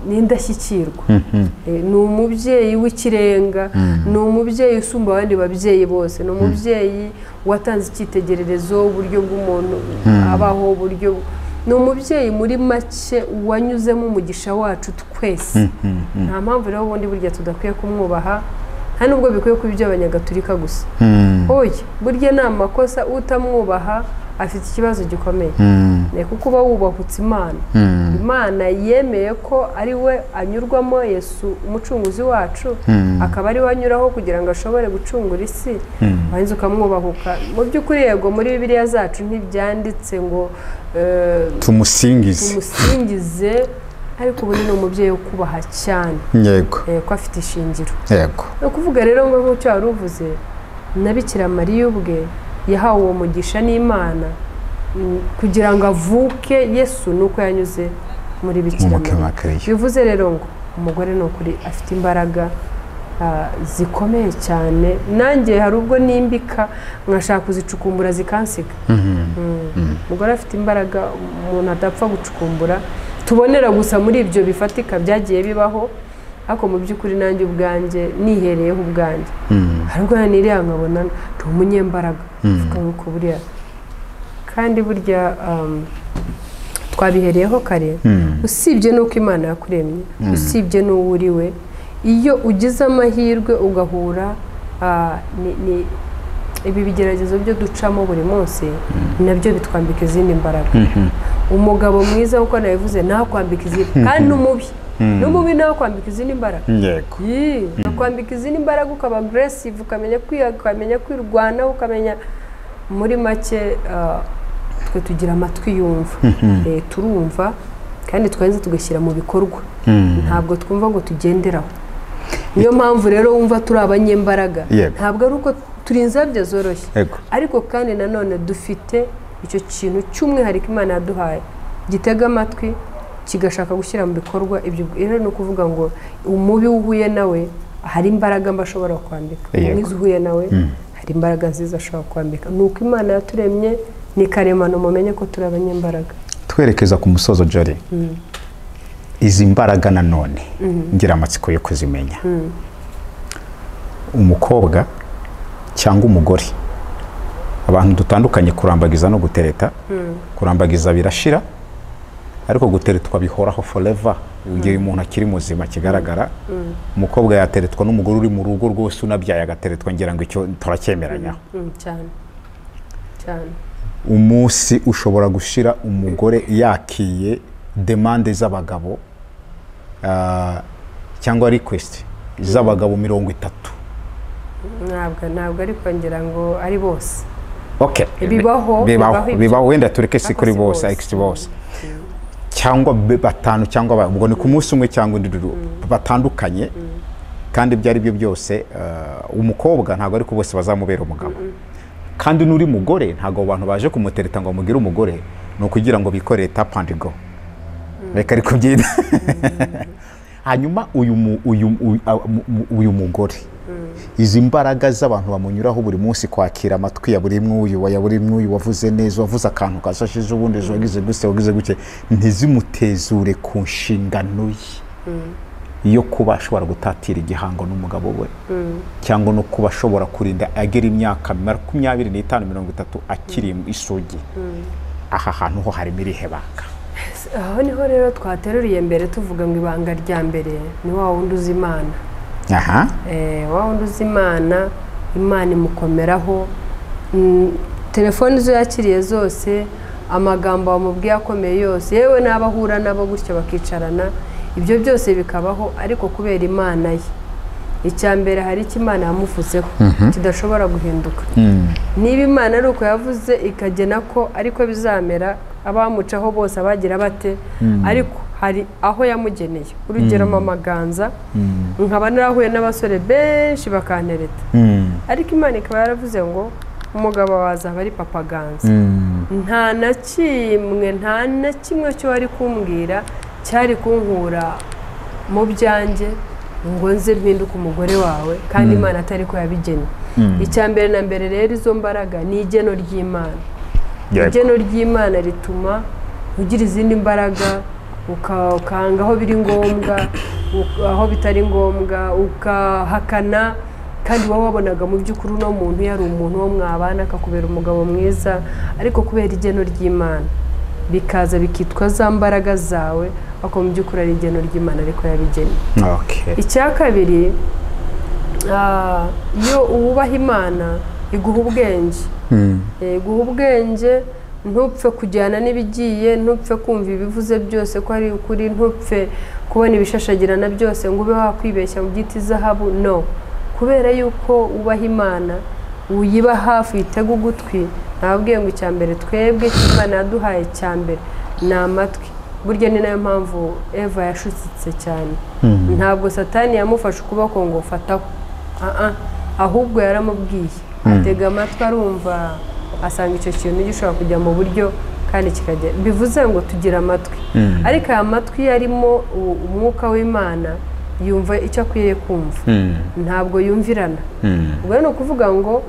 n'indashyikirwa, ni umubyeyi w'ikirenga, ni umubyeyi usumba abandi babyeyi bose, ni umubyeyi watanze icyitegererezo uburyo bw'umuntu abaho, uburyo ni umubyeyi muri make wanyuzemo umugisha wacu twese. Nta mpamvu rero ubundi burya tudakwiye kumwubaha, nta nubwo bikwiye kuba iby'abanyagatulika gusa. Oya, burya ni amakosa utamwubaha afite ikibazo gikomeye. Kuko uba wubahutse Imana. Imana yemeye ko ari we anyurwamo Yesu umucunguzi wacu, akaba ari we anyuraho kugira ngo ashobore gucungura isi, warangiza ukamwubahuka. Mu by'ukuri yego muri Bibiliya zacu ntibyanditse ngo tumusingize, ariko ubu ni umubyeyi wo kubaha cyane. Yego. Ko afite ishingiro. Yego. Ni ukuvuga rero ngo nk'icyo wari uvuze, na Bikira Mariya ubwe yahawe uwo mugisha n'Imana kugira ngo avuke Yesu nuko yanyuze muri Bikira Mariya. Bivuze rero ngo umugore ni ukuri afite imbaraga zikomeye cyane. Nanjye hari ubwo nimbika nkashaka kuzicukumbura zikansiga. Umugore afite imbaraga umuntu adapfa gucukumbura, tubonera gusa muri ibyo bifatika byagiye bibaho, ariko mu by'ukuri nanjye ubwanjye nihereyeho ubwanjye hari ubwo niriya nkabona ndi umunyembaraga, mvuga ngo buriya Kandi burya twabihereyeho kare, usibye n'uko Imana yakuremye, usibye n'uwo uriwe, iyo ugize amahirwe ugahura ibi bigeragezo byo ducamo buri munsi, nabyo bitwambika izindi mbaraga. Umugabo mwiza uko nabivuze nakwambika izindi, kandi n'umubi nakwambika izindi mbaraga. Yego. Nakwambika izindi mbaraga, ukaba aggressive, ukamenya kwiga, ukamenya kwirwanaho, ukamenya muri make. Twe tugira amatwi yumva, turumva kandi twarangiza tugashyira mu bikorwa. Ntabwo twumva ngo tugenderaho. Niyo mpamvu rero wumva turi abanyembaraga. Ntabwo ari uko turi inzabya zoroshye, ariko kandi nanone dufite icyo kintu cy'umwihariko Imana yaduhaye, gitega amatwi kigashaka gushyira mu bikorwa ibyo. Rero ni ukuvuga ngo umubi uhuye nawe hari imbaraga mba ashobora kwambika, umwiza uhuye nawe hari imbaraga nziza ashobora kwambika. Ni uko Imana yaturemye, ni karemano, mumenye ko turi abanyembaraga. Twerekeza ku musozo, Jolly, izi mbaraga nanone ngira amatsiko yo kuzimenya. Umukobwa cyangwa umugore, abantu dutandukanye kurambagiza no gutereta. Kurambagiza birashira, ariko guteretwa bihoraho forever, igihe umuntu akiri muzima kigaragara. Umukobwa yateretwa n'umugore uri mu rugo rwose, unabyaye agateretwa, ngira ngo icyo turacyemeranyaho. Cyane cyane. Umunsi ushobora gushira umugore yakiye demande z'abagabo, cyangwa request z'abagabo 30. Ntabwo ariko ngira ngo ari bose. Okay. Bibaho. Bibaho, bibaho, wenda tureke si Ariko kuri si bose, bose. Ariko si bose cyangwa batanu cyangwa ubwo ni ku munsi umwe cyangwa undi batandukanye. Kandi ibyo ari byo byose, umukobwa ntabwo ariko bose bazamubera umugabo, kandi n'uri mugore ntabwo abo bantu baje kumutereta ngo bamugire umugore, ni ukugira ngo bikorere tap and go, reka ariko byita. Hanyuma uyu mu- uyu uyu- a- mu- mu- uyu mugore, izi mbaraga z'abantu bamunyuraho buri munsi, kwakira amatwi ya buri mwuyu ya buri mwuyu, wavuze neza, wavuze akantu kasashije, ubundi ejo wagize gute, wagize gute, ntizimutezure ku nshingano ye yo kuba ashobora gutatira igihango n'umugabo we, cyangwa no kuba ashobora kurinda agera imyaka 25, 30 akiri isugi. Aha hantu ho harimo irihe banga? Aho niho rero twateruriye mbere tuvuga ngo ibanga rya mbere ni wa wundi uzi Imana. Wa wundi uzi Imana, Imana imukomeraho. Telefoni zo yakiriye zose, amagambo wamubwiye akomeye yose, yewe n'abo ahura nabo gutyo bakicarana, ibyo byose bikabaho, ariko kubera Imana ye, icya mbere hari icyo Imana yamuvuzeho kidashobora guhinduka. Niba Imana ari uko yavuze, ikagena ko ariko bizamera, abamucaho bose abagira bate, ariko hari aho yamugeneye. Urugero, Mama Ganza, nkaba narahuye n'abasore benshi bakantereta, ariko Imana ikaba yaravuze ngo umugabo wawe azaba ari Papa Ganza. Nta na kimwe, nta na kimwe cyo wari kumbwira cyari kunkura mu byanjye ngo nze mpinduke umugore wawe, kandi Imana atari ko yabigennye. Icya mbere na mbere rero, izo mbaraga ni igeno ry'Imana. Igeno ry'Imana rituma ugira izindi mbaraga, ukanga aho biri ngombwa, aho bitari ngombwa ukahakana, kandi wowe wabonaga mu by'ukuri uno muntu yari umuntu wo mwabana akakubera umugabo mwiza, ariko kubera igeno ry'Imana bikaza bikitwa za mbaraga zawe, ariko mu by'ukuri ari igeno ry'Imana ariko yabigennye. Icya kabiri, iyo wubaha Imana iguha ubwenge. Iguha ubwenge, ntupfe kujyana n'ibigiye, ntupfe kumva ibivuze byose ko ari ukuri, ntupfe kubona ibishashagirana byose ngo ube wakwibeshya mu byita izahabu. No kubera yuko wubaha Imana, uyiba hafi, uyitega ugutwi. Nababwiye ngo icya mbere twebwe Imana yaduhaye cya mbere ni amatwi. Burya ni nayo mpamvu Eva yashutsitse cyane. Ntabwo Satani yamufashe ukuboko ngo fataho. Ah, ah. Ahubwo yaramubwiye, atega amatwi, arumva, asanga icyo kintu gishobora kujya mu buryo kandi kikajya. Bivuze ngo tugira amatwi, ariko aya matwi yarimo umwuka w'Imana, yumva icyo akwiye kumva, ntabwo yumvirana. Ubwo rero ni ukuvuga ngo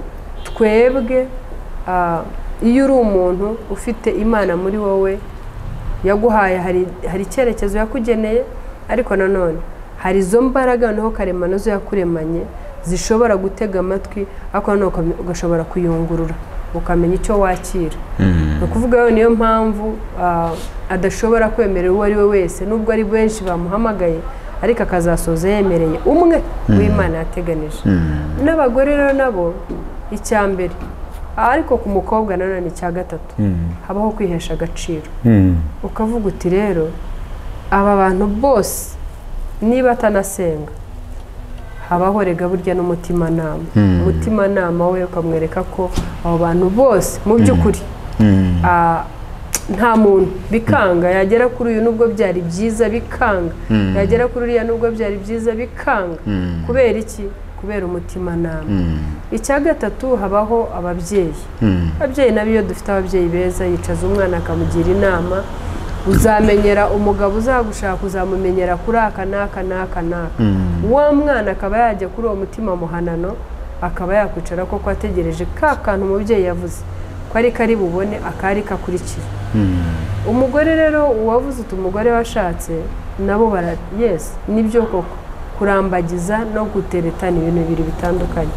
twebwe, iyo uri umuntu ufite Imana muri wowe yaguhaye, hari icyerekezo yakugeneye, ariko nanone hari izo mbaraga noneho karemano zo yakuremanye zishobora gutega amatwi, ariko nanone ugashobora kuyungurura. ukamenya icyo wakira. Ni ukuvuga rero niyo mpamvu adashobora kwemerera uwo ari we wese, nubwo ari benshi bamuhamagaye, ariko akazasoza yemereye umwe w'Imana yateganije. N'abagore rero nabo icya mbere, ariko ku mukobwa nanone icya gatatu, habaho kwihesha agaciro. Ukavuga uti rero aba bantu bose niba atanasenga, habaho rega burya n'umutimanama. Umutimanama we ukamwereka ko abo bantu bose mu by'ukuri nta muntu bikanga yagera kuri uyu nubwo byari byiza bikanga, yagera kuri uriya nubwo byari byiza bikanga. Kubera iki? Kubera umutimanama. Icya gatatu habaho ababyeyi. Ababyeyi nabo iyo dufite ababyeyi beza, yicaza umwana akamugira inama, uzamenyera umugabo uzagushaka, uzamumenyera kuri aka n'aka n'aka n'aka. Wa mwana akaba yajya kuri uwo mutima muhanano, akaba yakwicara koko ategereje ka kantu umubyeyi yavuze ko ari kari bubone, akari kakurikira. Umugore rero uwavuze uti umugore washatse, nabo bara yes nibyo koko, kurambagiza no gutereta ni ibintu bibiri bitandukanye.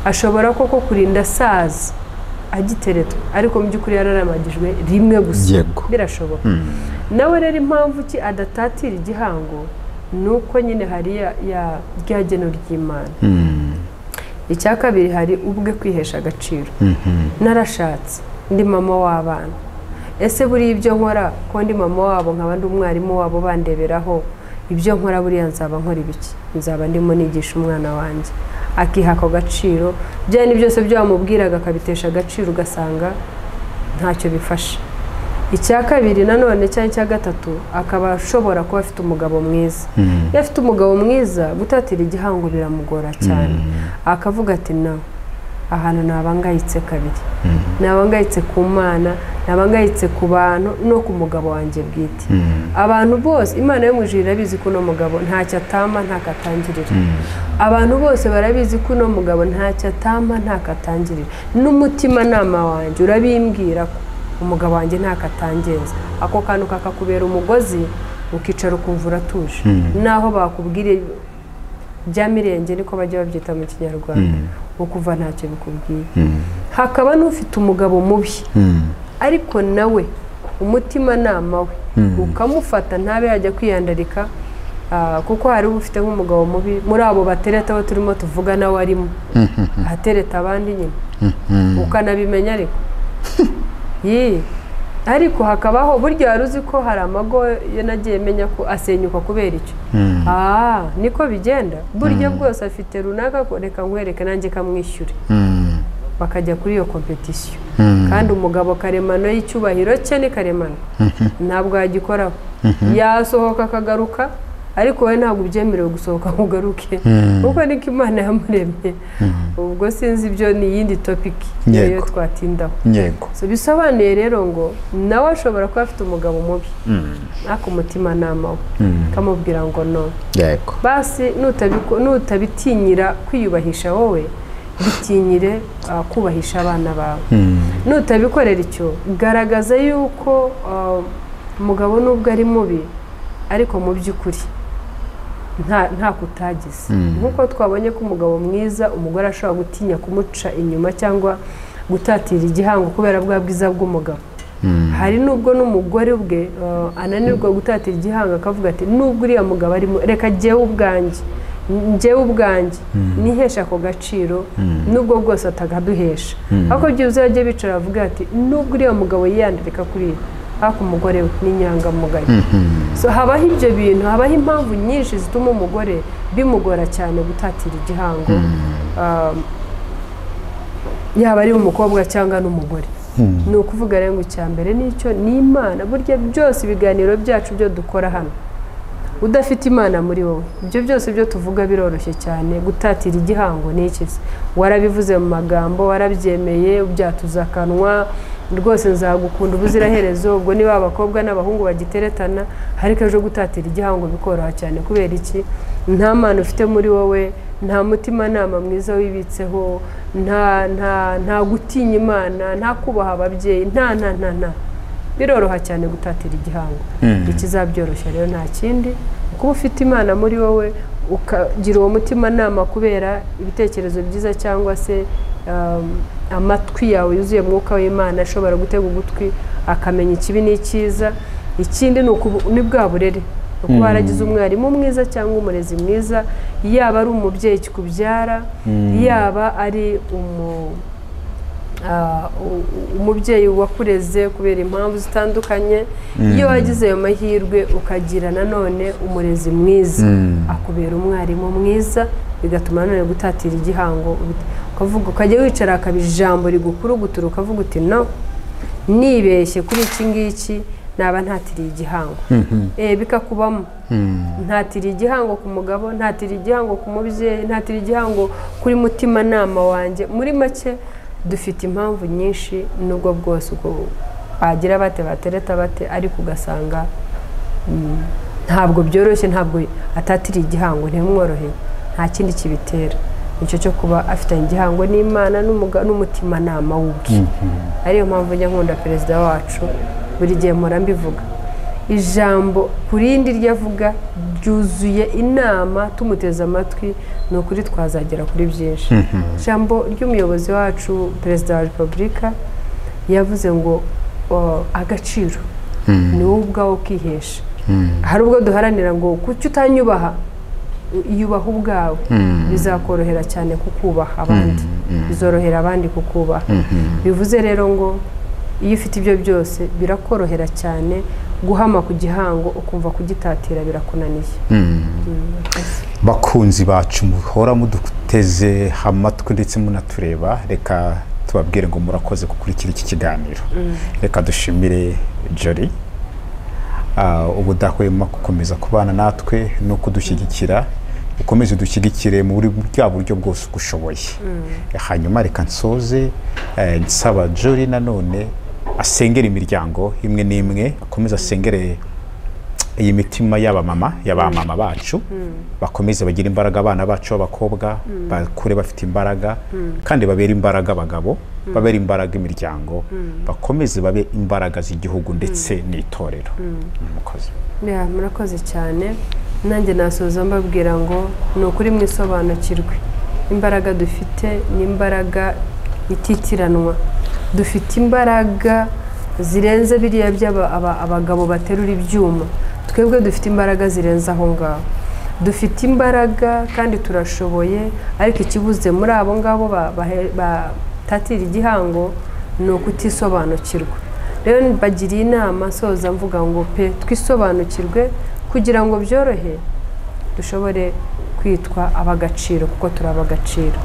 Ashobora koko kurinda saza agiteretwa, ariko mu by'ukuri yararamagijwe rimwe gusa, birashoboka. Nawe rero impamvu ki adatatira igihango ni uko nyine hari ya rya geno ry'Imana. Icya kabiri hari ubwe kwihesha agaciro. Narashatse, ndi mama w'abana, ese buriya ibyo nkora ko ndi mama wabo nkaba ndi umwarimu wabo bandeberaho, ibyo nkora buriya nzaba nkora ibiki? Nzaba ndimo nigisha umwana wanjye. Akiha ako gaciro, bya ni byose byo wamubwiraga akabitesha agaciro, ugasanga ntacyo bifasha. Icya kabiri nanone cyangwa icya gatatu, akaba ashobora kuba afite umugabo mwiza. Iyo afite umugabo mwiza, gutatira igihango biramugora cyane. Akavuga ati na ahantu nabangayitse kabiri, nabangayitse ku Mana, nabangayitse ku bantu no ku mugabo wanjye bwite. Abantu bose Imana yo mu ijuru irabizi ko uno mugabo ntacyo atama ntakatangirira. Abantu bose barabizi ko uno mugabo ntacyo atama ntakatangirira. N'umutimanama wanjye urabimbwira ko umugabo wanjye ntakatangenza. Ako kantu kakakubera umugozi, ukicara ukumva uratuje. Naho bakubwire bya mirenge niko bajya babyita mu Kinyarwanda, ukuva ntacyo bikubwiye. Hakaba n'ufite umugabo mubi, ariko nawe umutimanama we ukamufata ntabe yajya kwiyandarika, kuko hari ufite nk'umugabo mubi muri abo batereta abo turimo tuvuga nawe arimo atereta abandi nyine, ukanabimenya ariko ariko hakabaho burya wari uzi ko hari amago yo nagiye menya ko asenyuka kubera icyo. Niko bigenda burya bwose afite runaka ko reka nkwereke nanjye kamwishyure, bakajya kuri iyo competition. Kandi umugabo karemano y'icyubahiro cye ni karemano, ntabwo yagikoraho, yasohoka akagaruka, ariko we ntabwo ubyemerewe gusohoka ngo ugaruke, kuko niko Imana yamuremye. Ubwo sinzi ibyo ni iyindi topic niyo twatindaho. So bisobanuye rero ngo nawe ashobora kuba afite umugabo mubi, ariko umutimanama we kamubwira ngo no. Basi nutabitinyira kwiyubahisha wowe, bitinyire kubahisha abana bawe. Nutabikorera icyo, garagaza yuko umugabo nubwo ari mubi, ariko mu by'ukuri nta kutagize. Nkuko twabonye ko umugabo mwiza umugore ashobora gutinya kumuca inyuma cyangwa gutatira igihango kubera bwa bwiza bw'umugabo. Hari nubwo n'umugore ubwe ananirwa gutatira igihango akavuga ati nubwo uriya mugabo arimo, reka jyewe ubwanjye, njyewe ubwanjye nihesha ako gaciro, nubwo bwose atagaduhesha. Ariko byibuze bajye bicara bavuga ati nubwo uriya mugabo yiyandarika kuri ariko umugore we ni inyangamugayo. So habaho ibyo bintu, habaho impamvu nyinshi zituma umugore bimugora cyane gutatira igihango, yaba ari umukobwa cyangwa n'umugore. Ni ukuvuga rero ngo icya mbere nicyo ni Imana. Burya byose ibiganiro byacu byo dukora hano, udafite Imana muri wowe, ibyo byose byo tuvuga biroroshye cyane. Gutatira igihango ni iki? Warabivuze mu magambo, warabyemeye, ubyatuza akanwa, rwose nzagukunda ubuziraherezo. Ubwo niba abakobwa n'abahungu bagiteretana, ariko ejo gutatira igihango bikoroha cyane. Kubera iki? Nta Mana ufite muri wowe, nta mutimanama mwiza wibitseho, nta gutinya Imana, nta kubaha ababyeyi, nta nta nta nta. Biroroha cyane gutatira igihango. Ikizabyoroshya rero nta kindi, kuba ufite Imana muri wowe, ukagira uwo mutimanama kubera ibitekerezo byiza cyangwa se amatwi yawe yuzuye mwuka w'Imana ashobora gutega ugutwi akamenya ikibi n'icyiza. Ikindi ni bwa burere, kuba waragize umwarimu mwiza cyangwa umurezi mwiza, yaba ari umubyeyi kikubyara, yaba ari umubyeyi wakureze kubera impamvu zitandukanye. Iyo wagize ayo mahirwe ukagira nanone umurezi mwiza, akubera umwarimu mwiza, bigatuma nanone gutatira igihango, ukavuga ukajya wicara akaba ijambo rigukurugutura ukavuga uti no, nibeshye kuri iki ngiki naba ntatiriye igihango. Bikakubamo. Ntatiriye igihango ku mugabo, ntatiriye igihango ku mubyeyi, ntatiriye igihango kuri mutimanama wanjye. Muri make dufite impamvu nyinshi nubwo bwose uko bagira bate batereta bate, ariko ugasanga ntabwo byoroshye, ntabwo atatiriye igihango, ntibimworoheye, nta kindi kibitera nicyo cyo kuba afitanye igihango n'Imana n'umutimanama w'ubwe. Ariyo mpamvu njya nkunda perezida wacu, buri gihe mpora mbivuga, ijambo ku rindi ryavuga ryuzuye inama, tumuteze amatwi ni ukuri twazagera kuri byinshi. Ijambo ry'umuyobozi wacu perezida wa repubulika yavuze ngo agaciro ni wowe ubwawe ukihesha. Hari ubwo duharanira ngo kuki utanyubaha, yubaha ubwawe, bizakorohera cyane kukubaha abandi, bizorohera abandi kukubaha. Bivuze rero ngo iyo ufite ibyo byose birakorohera cyane guhama ku gihango, ukumva kugitatira birakunaniye. Bakunzi bacu muhora muduteze amatwi ndetse munatureba, reka tubabwire ngo murakoze gukurikira iki kiganiro. Reka dushimire Jolly ubudahwema gukomeza kubana natwe no kudushyigikira, ukomeze udushyigikire muri bya buryo bwose ushoboye. Hanyuma reka nsoze nsaba Jolly nanone asengera imiryango imwe n'imwe, akomeze asengere iyi mitima y'abamama, y'abamama bacu, bakomeze bagira imbaraga abana bacu b'abakobwa, bakure bafite imbaraga, kandi babere imbaraga abagabo, babere imbaraga imiryango, bakomeze babe imbaraga z'igihugu ndetse n'itorero. Murakoze. Murakoze cyane. Nanjye nasoza mbabwira ngo ni ukuri mwisobanukirwe, imbaraga dufite ni imbaraga ititiranwa, dufite imbaraga zirenze biriya by'abagabo baterura ibyuma, twebwe dufite imbaraga zirenze aho ngaho, dufite imbaraga kandi turashoboye, ariko ikibuze muri abo ngabo batatira igihango ni ukutisobanukirwa. Rero bagiriye inama nsoza mvuga ngo pe twisobanukirwe kugira ngo byorohe dushobore kwitwa abagaciro, kuko turi abagaciro.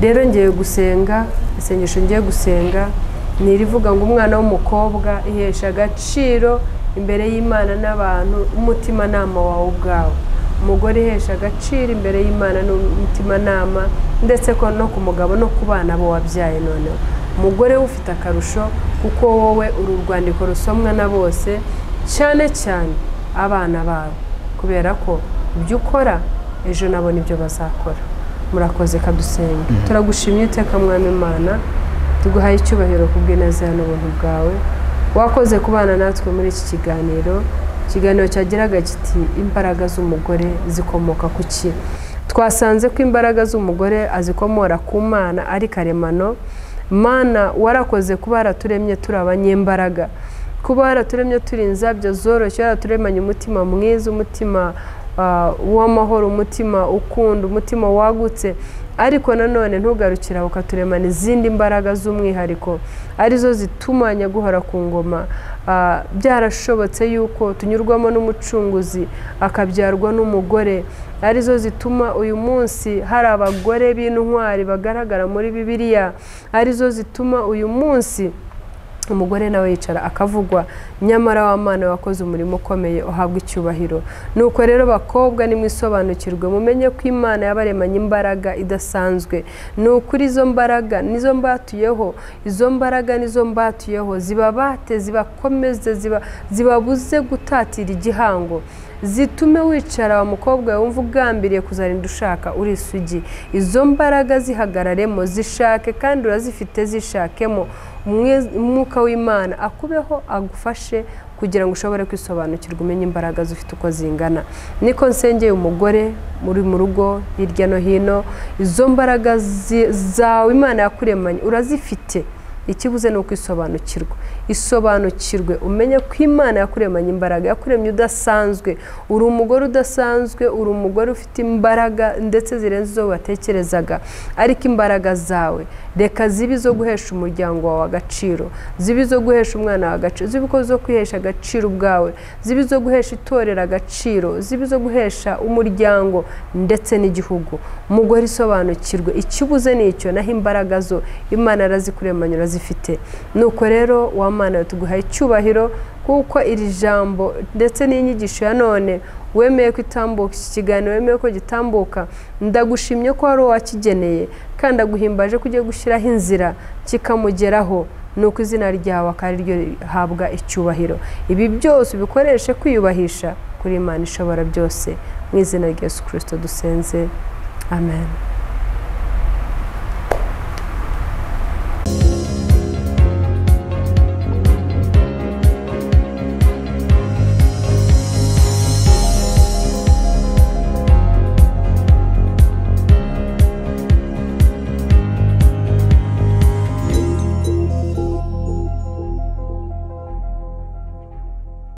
Rero ngiye gusenga isengesho, ngiye gusenga ni irivuga ngo umwana w'umukobwa ihesha agaciro imbere y'Imana n'abantu, umutimanama wawe ubwawe. Umugore ihesha agaciro imbere y'Imana n'umutimanama, ndetse ko no ku mugabo no ku bana bo wabyaye. Noneho umugore ufite akarusho kuko wowe uru rwandiko rusomwa na bose, cyane cyane abana bawe, kubera ko ibyo ukora ejo nabo nibyo bazakora. Murakoze, kadusenga. Turagushimye iteka Mwami Imana, tuguhaye icyubahiro kubw'ineza n'ubuntu bwawe. Wakoze kubana natwe muri iki kiganiro, ikiganiro cyagiraga kiti imbaraga z'umugore zikomoka ku ki? Twasanze ko imbaraga z'umugore azikomora ku Mana ari karemano. Mana warakoze kuba waraturemye turi abanyembaraga, kuba waraturemye turi inzabyo zoroshye, waraturemanye umutima mwiza, umutima w'amahoro, umutima ukunda, umutima wagutse, ariko nanone ntugarukira ukaturemana izindi mbaraga z'umwihariko arizo zituma nyaguhora ku ngoma. Byarashobotse yuko tunyurwamo n'umucunguzi akabyarwa n'umugore, arizo zituma uyu munsi hari abagore b'intwari bagaragara muri Bibiliya, arizo zituma uyu munsi umugore nawe yicara akavugwa, nyamara wa Mana wakoze umurimo ukomeye uhabwa icyubahiro. Nuko rero bakobwa nimwisobanukirwe, mumenye ko Imana yabaremanye imbaraga idasanzwe. Ni ukuri izo mbaraga nizo mbatuyeho, izo mbaraga nizo mbatuyeho, zibabate, zibakomeze, zibabuze gutatira igihango, zitume wicara wa mukobwa wumva ugambiriye kuzarinda ushaka uri isugi. Izo mbaraga zihagararemo, zishake kandi urazifite, zishakemo. Umwuka w'Imana akubeho, agufashe kugira ngo ushobore kwisobanukirwa, umenye imbaraga zifite uko zingana. Niko nsengeye umugore muri mu rugo hirya no hino, izo mbaraga zawe Imana yakuremanye urazifite, ikibuze ni ukwisobanukirwa. Isobanukirwe umenye ko Imana yakuremanye imbaraga, yakuremye udasanzwe, uri umugore udasanzwe, uri umugore ufite imbaraga ndetse zirenze izo watekerezaga. Ariko imbaraga zawe reka zibe izo guhesha umuryango wawe agaciro, zibe izo guhesha umwana wawe agaciro, zibe izo kwihesha agaciro ubwawe, zibe izo guhesha itorero agaciro, zibe izo guhesha umuryango ndetse n'igihugu. Umugore isobanukirwe, ikibuze ni icyo, naho imbaraga zo Imana yarazikuremanye urazifite. Nuko rero wa Mana tuguhaye icyubahiro, kuko iri jambo ndetse n'inyigisho ya none wemeye ko itambuka, iki kiganiro wemeye ko gitambuka, ndagushimye ko wari wakigeneye, kandi aguhimbaje ko ugiye gushyiraho inzira kikamugeraho, nuko izina ryawe akaba ari ryo rihabwa icyubahiro. Ibi byose ubikoreshe kwiyubahisha kuri Imana ishobora byose, mu izina rya Yesu Kristo dusenze, amen.